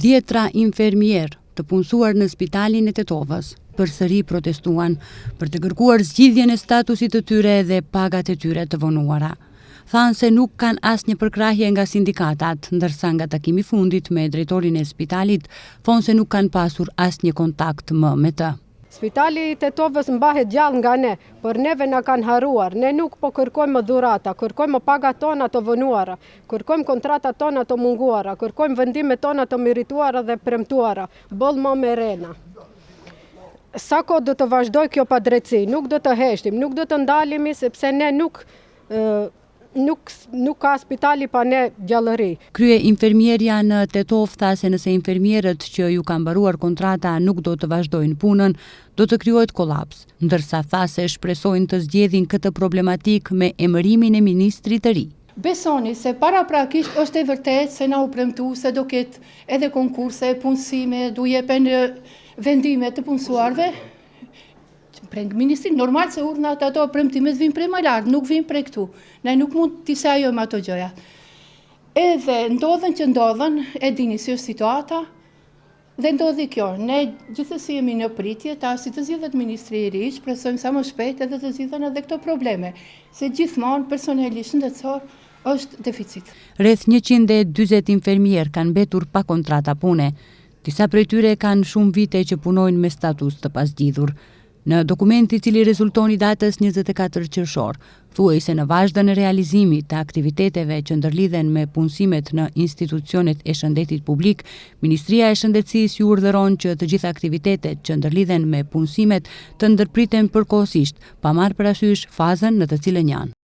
Dhjetra infermierë të punësuar në spitalin e Tetovës përsëri protestuan për të kërkuar zgjidhjen e statusit të tyre dhe pagat e tyre të vonuara. Thanë se nuk kanë asnjë përkrahje nga sindikatat, ndërsa nga takimi i fundit me drejtorin e spitalit thonë se nuk kanë pasur asnjë kontakt më me të. Spitali i Tetovës mbahet gjallë nga ne, por neve na kanë harruar. Ne nuk po kërkojmë më dhurata, kërkojmë pagat tona të vonuara, kërkojmë kontratat tona të munguara, kërkojmë vendimet tona të merituara dhe premtuara. Boll më me rrena. Sa kohë do të vazhdojë kjo padrejtësi? Nuk do të heshtim, nuk do të ndalemi sepse ne nuk nuk nuk ka spitali pa ne gjallëri. Kryeinfermierja në Tetovë tha se nëse infermierët që ju ka mbaruar kontrata nuk do të vazhdojnë punën, do të krijohet kolaps, ndërsa tha se shpresojnë të zgjidhin këtë problematikë me emërimin e ministrit të ri. Besoni se paraprakisht është e vërtetë se na u premtu se do ketë edhe konkurse, punësime, do jepen vendime të punësuarve, Prej ministri, normal se urdhnat ato premtimet vijnë prej më lart, nuk vijnë prej këtu. Ne nuk mund t'i sajojmë ato gjëja. Edhe ndodhën që ndodhën, e dini si është situata, dhe ndodhi kjo. Ne gjithsesi jemi në pritje, ta si të zgjidhet ministri i ri, shpresojmë sa më shpejt edhe të zgjidhen edhe këto probleme, se gjithmonë personeli shëndetësor është deficit. Rreth 140 infermierë kanë mbetur pa kontrata pune. Disa prej tyre kanë shumë vite që punojnë me status të pazgjidhur. Në dokument i cili rezulton i datës 24 qershor, thuhej se në vazhdën e realizimit të aktiviteteve që ndërlidhen me punësimet në institucionet e shëndetit publik, Ministria e Shëndetësisë ju urdhëron që të gjitha aktivitetet që ndërlidhen me punësimet të ndërpriten përkohësisht, pa marrë parasysh fazën në të cilën janë.